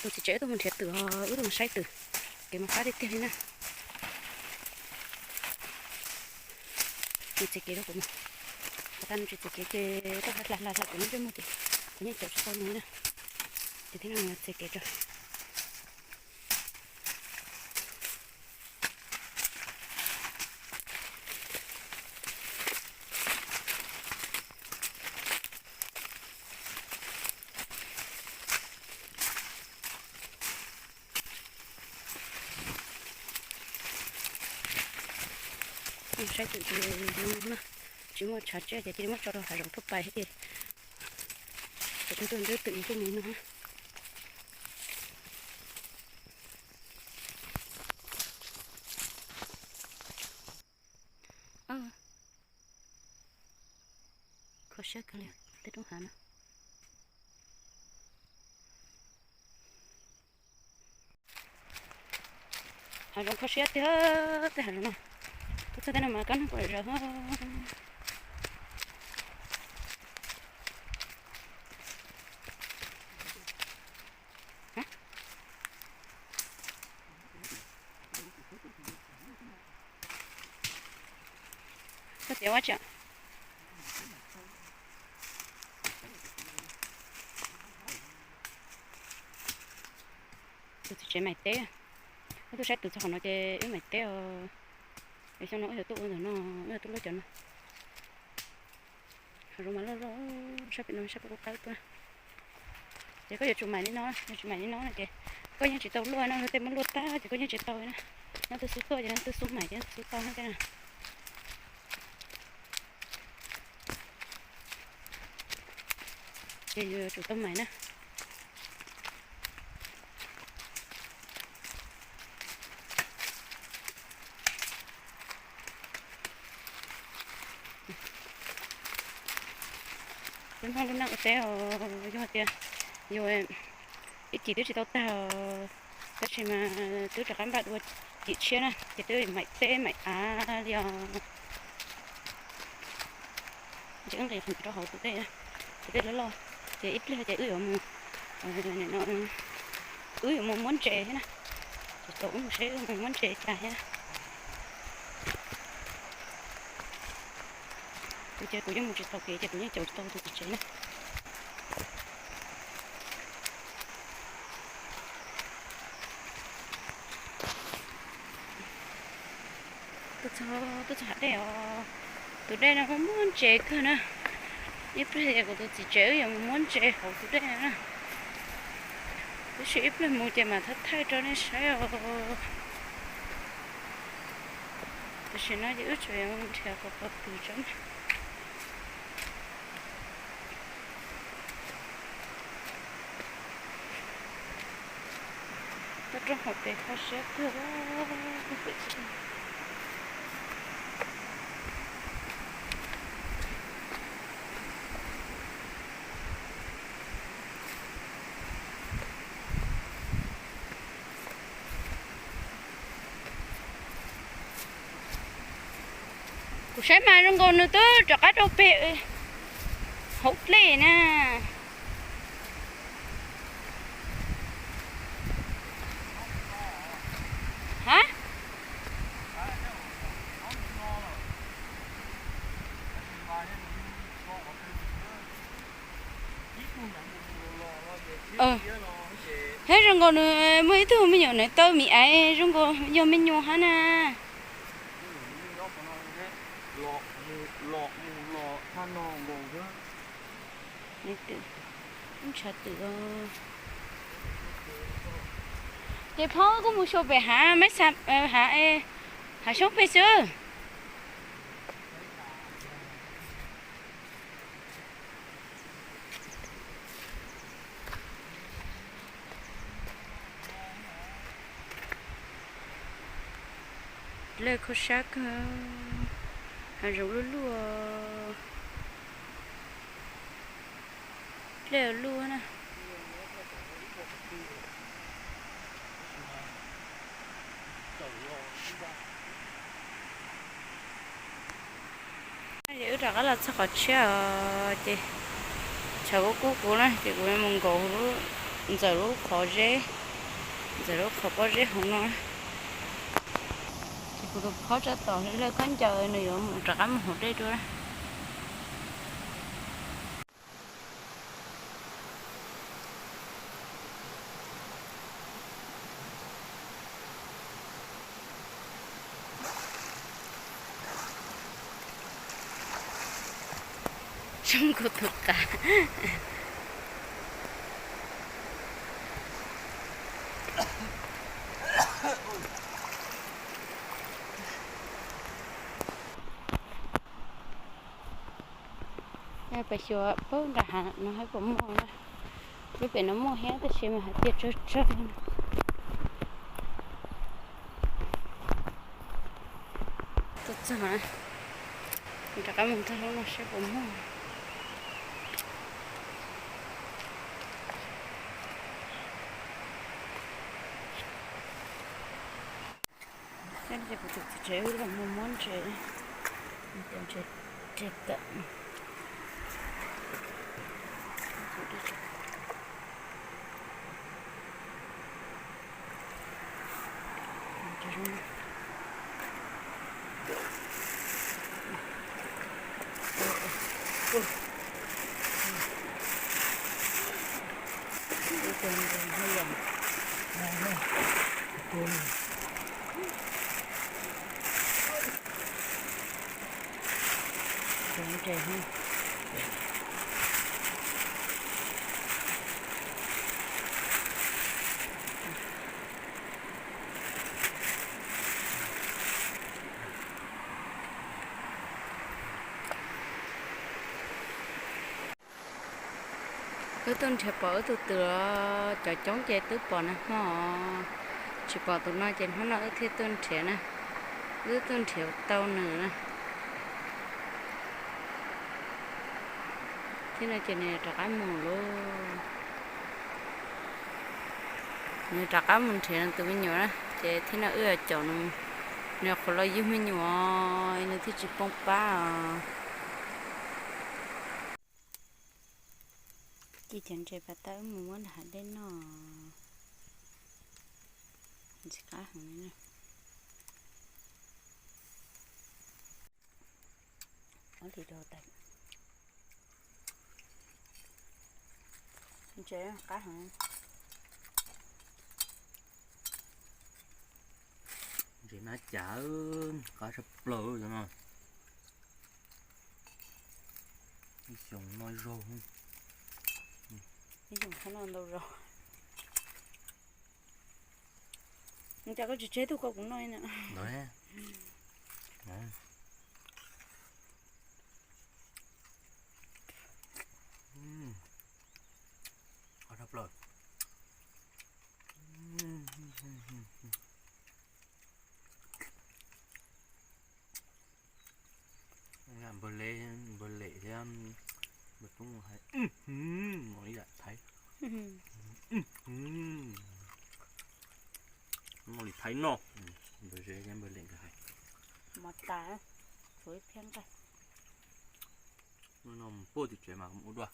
Tus txiv tsev wb tuaj mus nrhiav twm os, wb tuaj mus saib twm, kev mas qab tiag tiag li na. Nws txiav kev rau kuv mas, qhov tas nws tsis txiav kev ces tuaj hla hla hla kuv lub ntsej muag ces kuv yeej caum tsis tau nws na. Ces thiaj li txiav kev rau. Saib twm no na, tsis muaj tshav tsiaj ces cia li muab tso rau hav zoov thoob pais thiab ces, ces tus ntawd twm ntsej muag no. Kho siab kawg li tej roob hav no. Hav zoov kho siab tiag, tej hav zoov no. Tuaj txog tej no mas kab noog pom zom zaws. Koj tias ua tsi? Tus txiv tsev maim teb. Wb tuaj saib twm txog qhov no ces wb maim teb os. Es xyoo no wb yuav tuaj ua ntawm no, wb yuav tuaj luaj cov no. Hav zoov mas loj loj, saib pem no saib pem kuj qab tuaj. Ces koj yuav tsum maim li no, yuav tsum maim li no no ces koj yeej tsis tau luaj no, luag tej muab luaj tag ces koj yeej tsis tau na. Leej twg xub tuaj ces leej twg xub maim ces leej twg xub tau na. Ces yus yuav tsum tau maim na. Peb Hmoob lub neej ua teb os, yog tias yus ib chim twb tsis tau tag, tab sis mas twb rov qab npaj dua chim tshiab na, ces twb maim teb maim av li os. Ces wb nqis qhov ncauj rau hauv tus dej, tus dej loj loj, ces ib pliag ces wb yuav mus, wb yuav mus muab ntses thiab na. Ces tau wb mus saib wb mus muab ntses cas thiab. Kuv ces kuv yeej mus tsis tau kev ces kuv yeej caum tsis tau tus txiv tsev na. Tuaj txog hav dej os, tus dej no muaj ntses kawg na. Ib pliag ces kuv tus txiv tsev wb yuav mus muab ntses hauv tus dej no na. Tab sis ib pliag mus ces mam thaij thaij rau nej saib os. Tam sim no ces wb tseem yuav nrhiav qhov qhov twg tso na. Toj roob hauv pes kho siab kawg. Kuv saib mas zoo nkaus nws twb rov qab rau pem hauv dlej na. Ha? Thiab zoo nkaus nws muaj ib tug me nyuam nws taw mi aiv zoo nkaus yog me nyuam hab na. Ntshav twm. Ces phob kuj mus xyuas pem hav, hav, hav xyoob pem xwb. Dlej kho siab kawg, hav zoov luaj luaj, dlej luaj na. Ces wb rov qab los txog qhov tshiab os, ces tshav kub kub kuv na, ces kuv mus nkaum lub Ntxawm lub qhov zeb, Ntxawm lub qhov pob zeb hauv no. Ces kuv tus phob tsab tom lawv khaub ncaws nws yuav rov qab mus hauv dej dua. Zoo nkaus tus qav. Pem xyuas pab nram hav no hab puas muaj na. Lub pem no muaj thiab tab sis mas hais tias tsawg tsawg. Tuaj txog, rov qab mus txog lub no saib puas muaj. Ces kuv tus txiv tsev wb los mus muab ntses, ntses tawm. Wb tuaj nrhiav pom wb tus twm los cov coob ces twb pom nag hmo, tsis pom tus no ces hnub no wb thiaj tuaj nrhiav na. Wb tuaj nrhiav tau nws na. Thiab no ces nws rov qab mus lauj. Nws rov qab mus nrhiav nws tus me nyuam na, ces thiab no wb caum nws, nws qhuav los yug me nyuam, nws thiaj tsis poob pab os. Ces cov ntses pas tau wb mus muab nram hav dej noj. Ntses qab heev li na. Ob hlis rau tas. Ntses qab heev. Ntses nab cas qab tshaj plaws no. Ib xyoos noj zaug. Ib xyoos txhob noj ntau zaug. Cas koj tsis tseg tug kom kuv noj na. Qab tshaj plaws. Npawg Lem, npawg Lem thiab npawg Tub hais, ib yam Thaib, noj li Thaib noj. Npawg Ze thiab npawg Lem nkawd hais. Mov tas, tshuav ib phiab nqaij. Hnub no mus puag tim tsev mas mus ua dua.